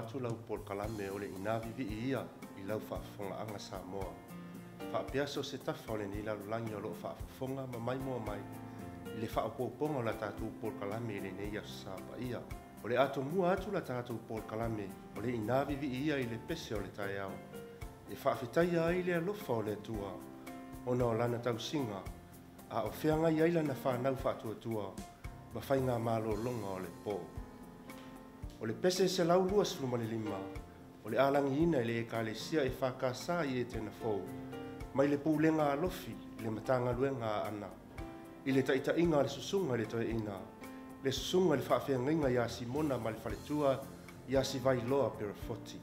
atu lau polokalame o le Ina Viivii Ia i lau faafofogaaga Samoa. Faapea so o se tafa o lenei lalolagi o lo o faafofoga ma maimoa mai i le faaopoopoga o la tatou polokalame i lenei Aso Sa paia. O le atomua atu la tatou polokalame o le Ina Viivii Ia i le pese o le taeao, e faafetaia ai le alofa o le Atua ona o lana tausiga a o feagai ai lana fanau faatuatua ma faiga malologa o le po. O le pese 125, o le alagiina e le Ekalesia EFKS i Etena Fou, mai le pulega alofi i le Matagaluega a Aana, i le taitaiga a le susuga i le toeaina, le susuga i le faafeagaiga ia Simona ma le faletua ia Sivailoa Perafoti.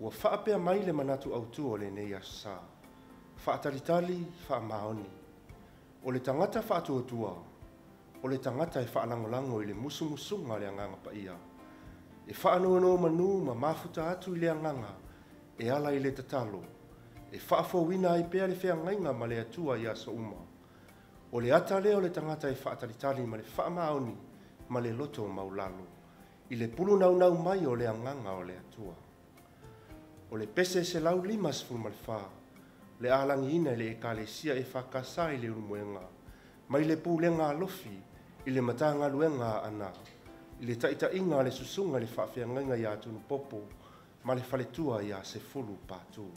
Ua faapea mai le manatu autu o lenei Aso Sa, faatalitali faamaoni. O le tagata faatuatua, O le tagata e faalagolago i le musumusuga a le Agaga Paia, e faanonomanu ma mafuta atu i le agaga e ala i le tatalo, e faafouina ai pea le feagaiga ma le Atua i aso uma. O le ata lea o le tagata e faatalitali ma le faamaoni ma le loto maualalo i le pulunaunau mai o le Agaga o le Atua. O le pese 154, le a lagiina e le Ekalesia EFKS i Leulumoega, mai le pulega alofi i le Matagaluega a Aana, i le taitaiga a le susuga i le faafeagaiga ia Tunupopo ma le faletua ia Sefulu Patu.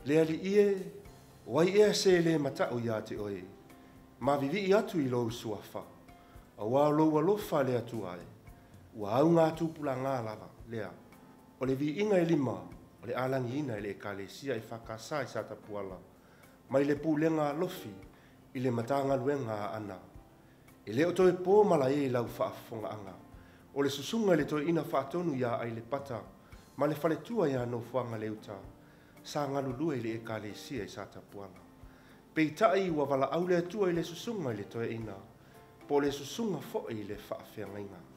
Le Alii e, o ai ea se lē mataʻu iā te Oe, ma vivii atu i lou Suafa, auā o lou alofa le Atua e, ua augatupulaga lava lea. O le viiga e lima, o le alagiina e le Ekalesia EFKS i Satapuala, mai le pulega a Lofi i le Matagaluega a Aana. E le o toe po malae i lau faafofogaaga. O le susuga i le toeaina faatonu ia Ailepata ma le faletua ia Nofoagaleuta sa galulue i le Ekalesia i Satapuala. Peitai ua valaau le Atua i le susuga i le toeaina, po o le susuga foi i le faafeagaiga.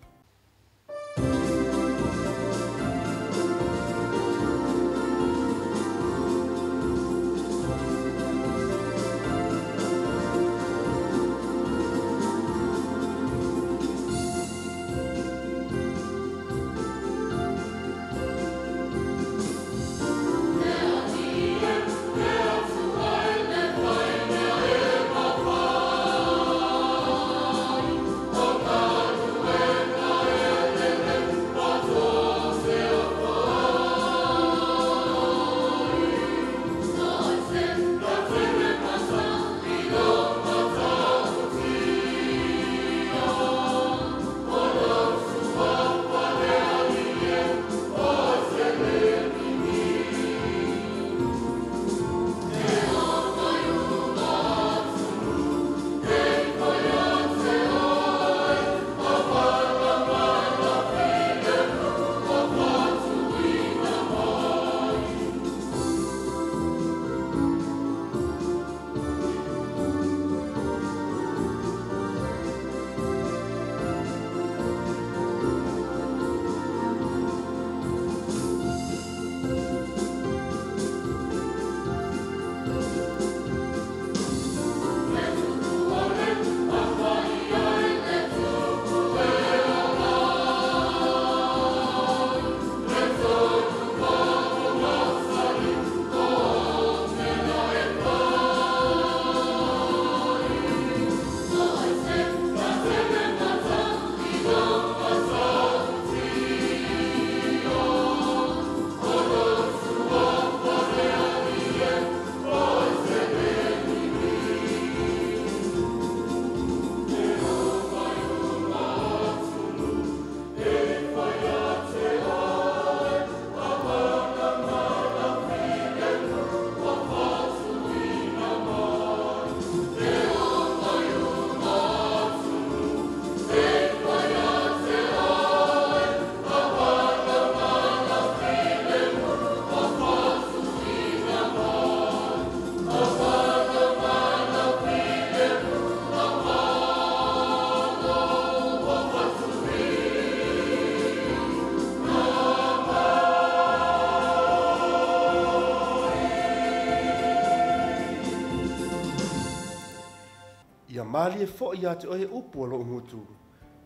Ia malie foi iā te Oe upu o loʻu gutu,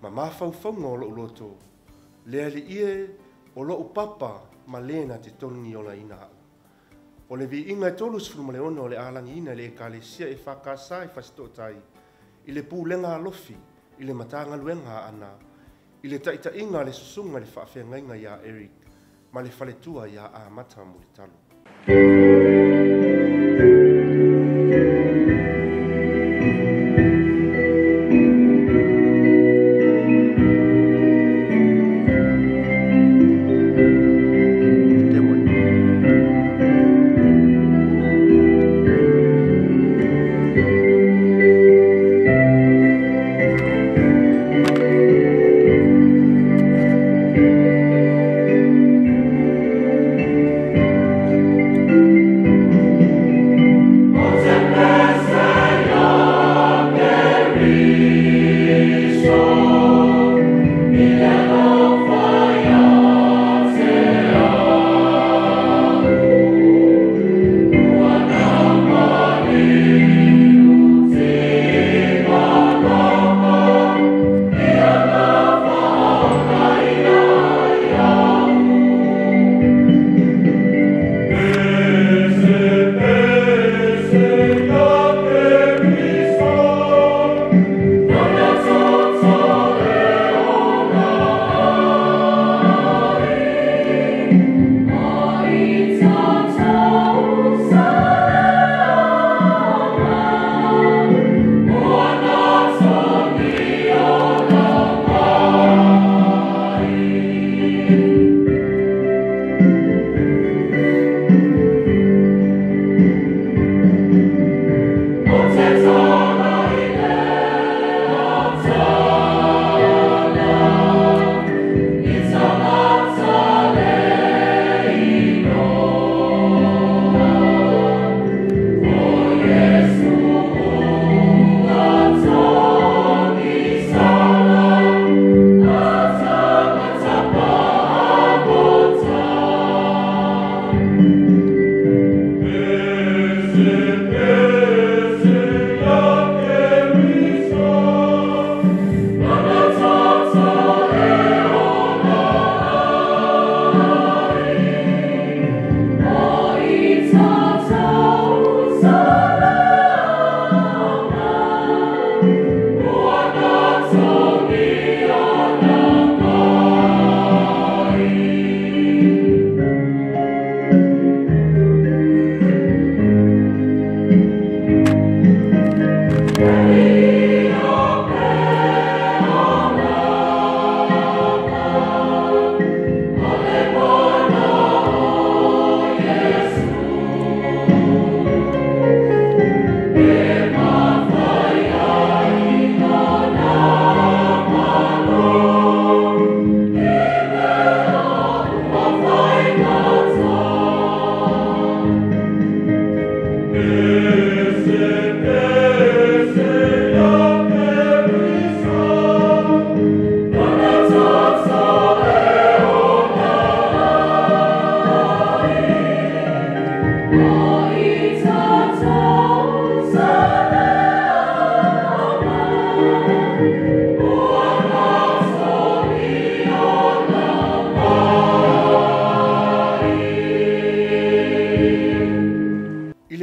ma mafaufauga o loʻu loto, le Alii e, o loʻu papa ma lē na te togigolaina aʻu. O le viiga e 36 o le alagiina i le Ekalesia EFKS i Fasitootai, i le pulega a Lofi, i le Matagaluega a Aana, i le taitaiga a le susuga i le faafeagaiga ia Eric ma le faletua ia Amata Mulitalo.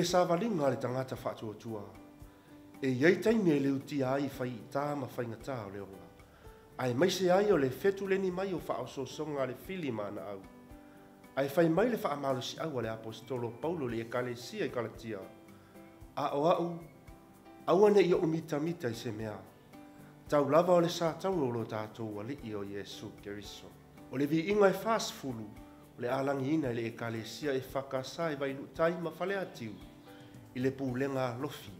savaliga a le tagata faatuatua, e i ai taimi e leutia ai i faigata ma faigata o le ola, aemaise ai o le fetuleni mai o faaosoosoga a le fili ma ana au. Ae fai mai le faamalosiau a le Aposetolo o Paulo i le Ekalesia i Kalatia, A o au, aua ne i ou mitamita i se mea, tau lava o le satauro o lo tatou Alii o Iesu Keriso. O le viiga e 40 o le a lagiina i le Ekalesia EFKS i Vailuutai ma Faleatiu i le pulega alofi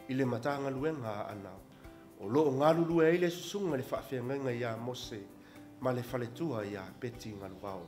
i le Matagaluega a Aana o lo o galulue ai le susuga i le faafeagaiga ia Mose ma le faletua ia Peti Galuvao.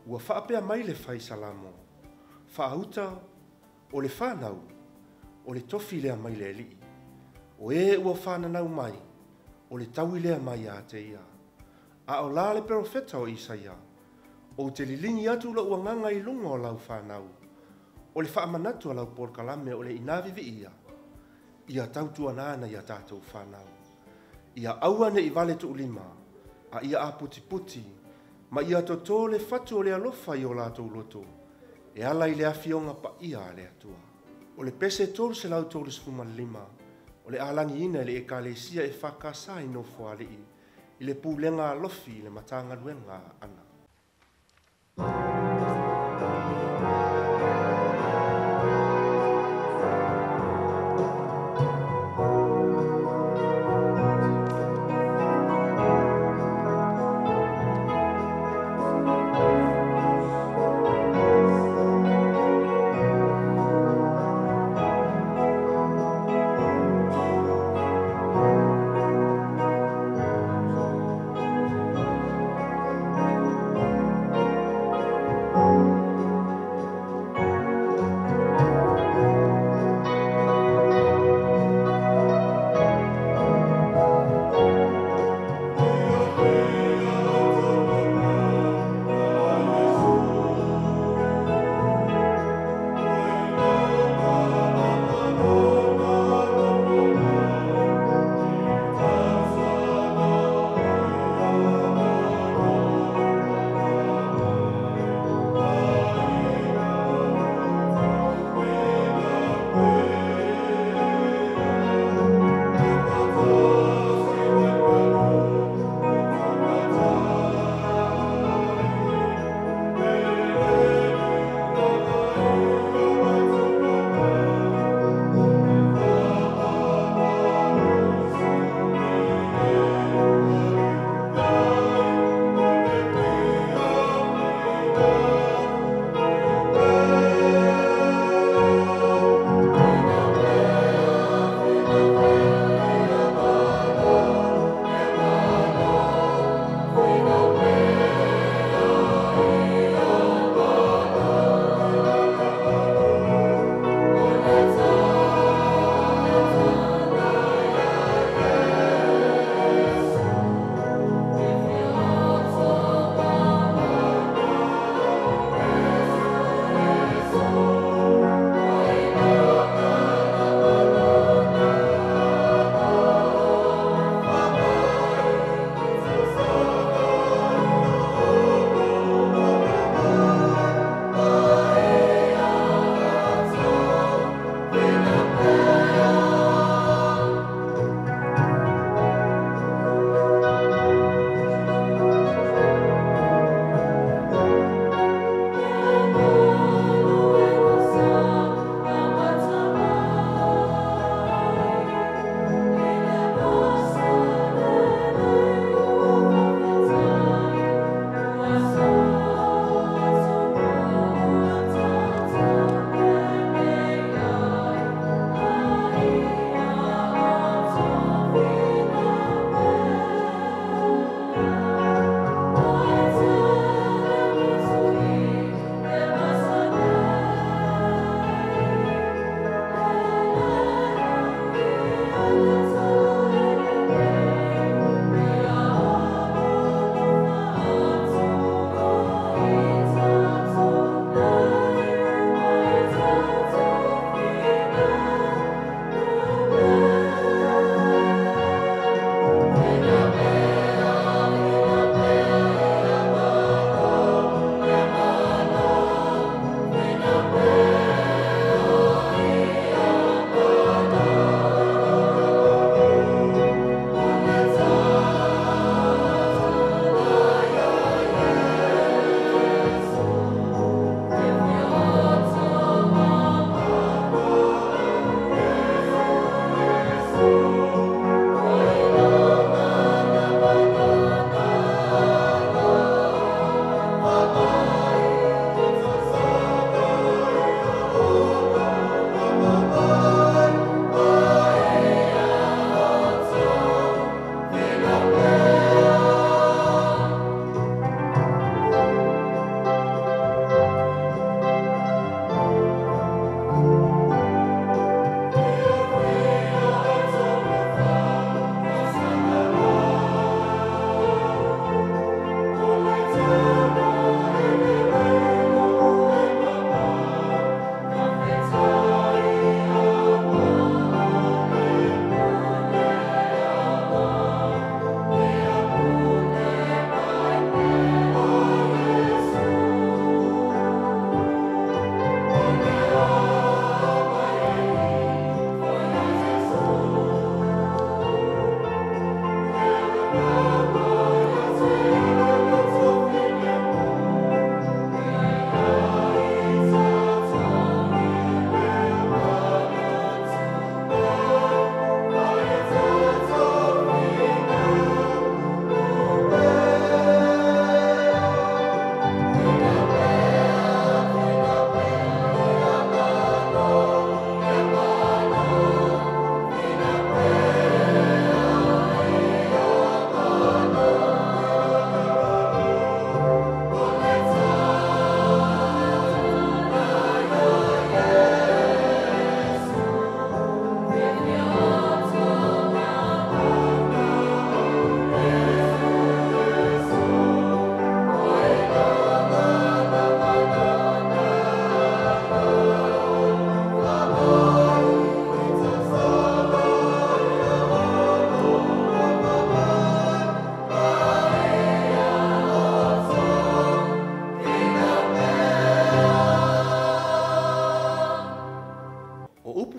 Ua faapea mai le fai Salamo, Faauta, o le fanau, o le tofi lea mai le Alii. O e ua fananau mai, o le taui lea mai ia te ia. A o la le perofeta o Isaia, ou te liligi atu lou agaga i luga o lau fanau. O le faamanatu a lau polokalame o le ina viviia, ia tautuana nai a tatou fanau. Ia aua ne i vale tuulima, a ia aputiputi, ma ia toto le fatu o le alofa i o latou loto, e ala i le afioga paia a le Atua. O le pese 335, o le alagiina e le Ekalesia EFKS i Nofoalii, i le pulega alofi i le Matagaluega a Aana.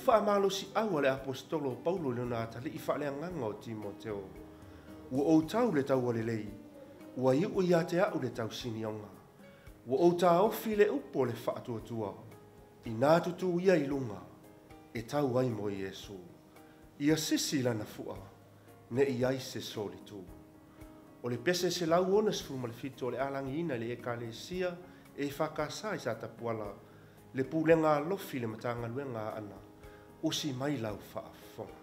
Faamalosi au a le apostolo Paulo le na atalii faaleagaga o Timoteo. Ua ou tau le taualelei, ua iu ia te au le tausinioga. Ua ou taofi le upu o le faatuatua, ina tutu ia i luga, e tau ai mo Iesu. Ia sisi lana fua, ne i ai se solitu. O le pese 167 o le alagiina le ekalesia e whakasa i sa tapuala, le pulega alofi le matagaluega ana, usi mai lau faafofoga.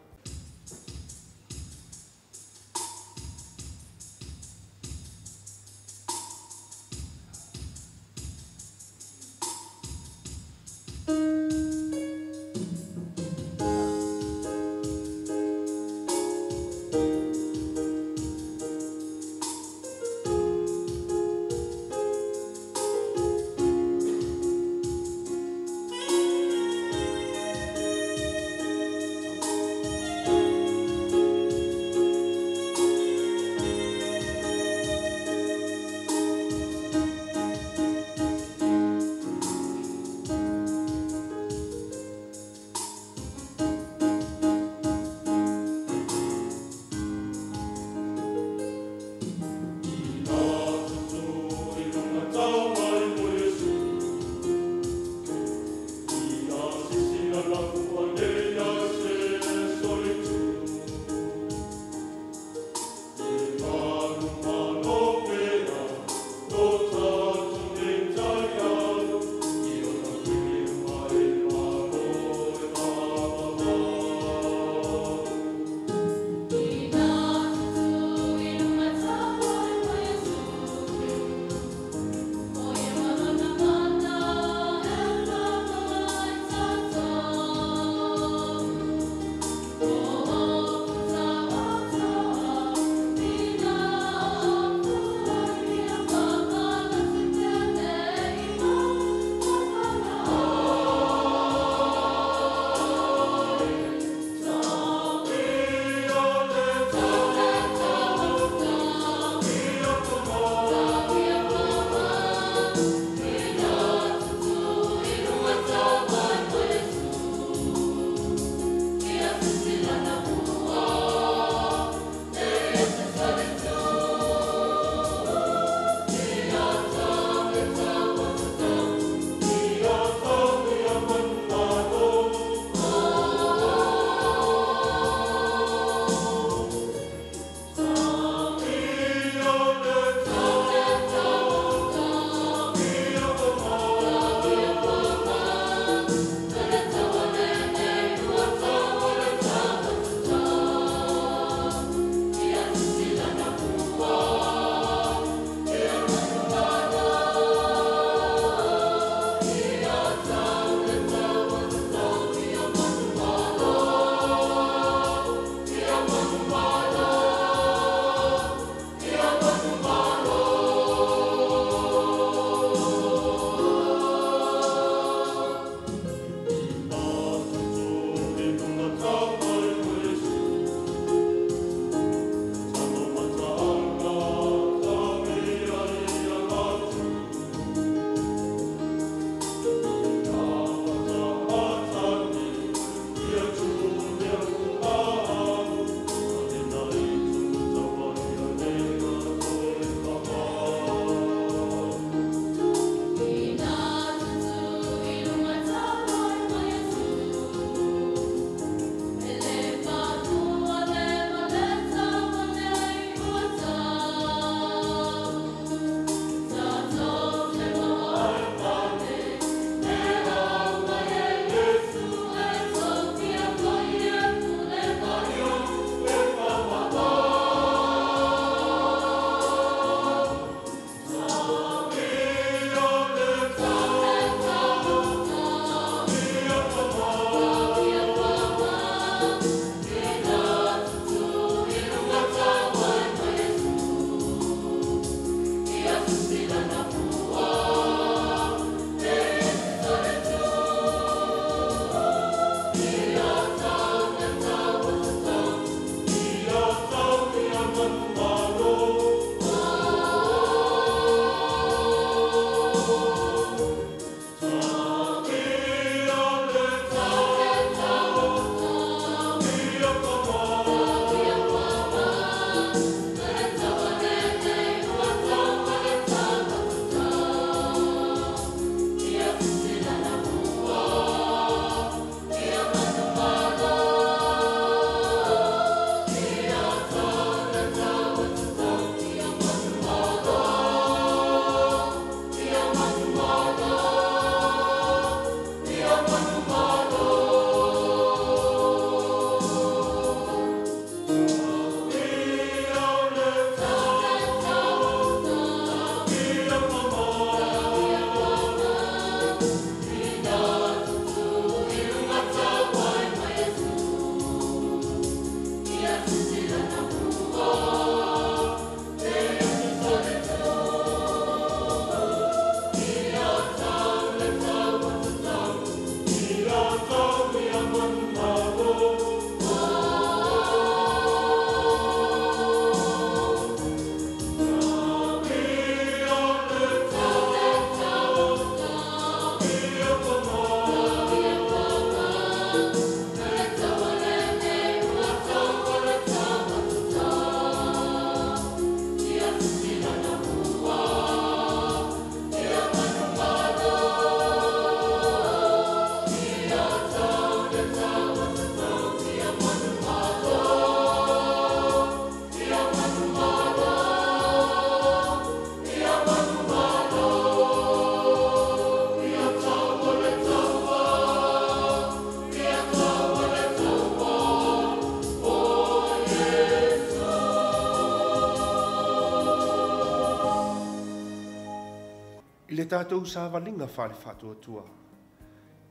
I le tatou savaliga faale-faatuatua,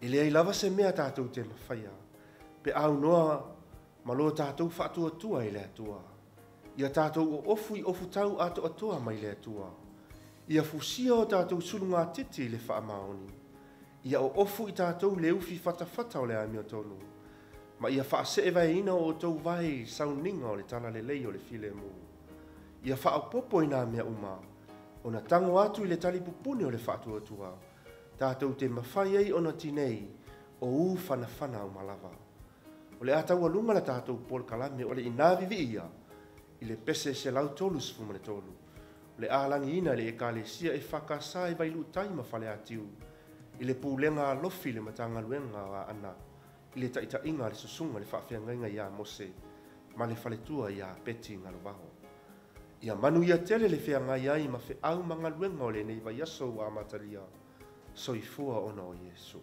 e leai lava se mea tatou te mafaia pe aunoa ma lo tatou faatuatua i le Atua. Ia tatou oofu i ofutau atoatoa mai le Atua. Ia fusia o tatou sulugatiti i le faamaoni. Ia oofu i tatou le ufi fatafata o le amiotonu. Ma ia faaseevaeina o outou vae i sauniga o le talalelei o le filemu. Ia faaopoopo i nā mea uma, ona tago atu i le talipupuni o le faatuatua, tatou te mafai ai ona tinei o u fanafana uma lava. O le a taualuga la tatou polokalame o le ina viviia i le pese 133. O le a lagiina i le Ekalesia EFKS i Vailuutai ma Faleatiu i le pulega alofi i le Matagaluega o Aana i le taitaiga a le Susuga i le Faafeagaiga ia Mose ma le faletua ia Peti Galuvao. Ia manuia tele le feagai ai ma feau ma galuega o lenei vaiaso ua amatalia. Soifua ona o Iesu.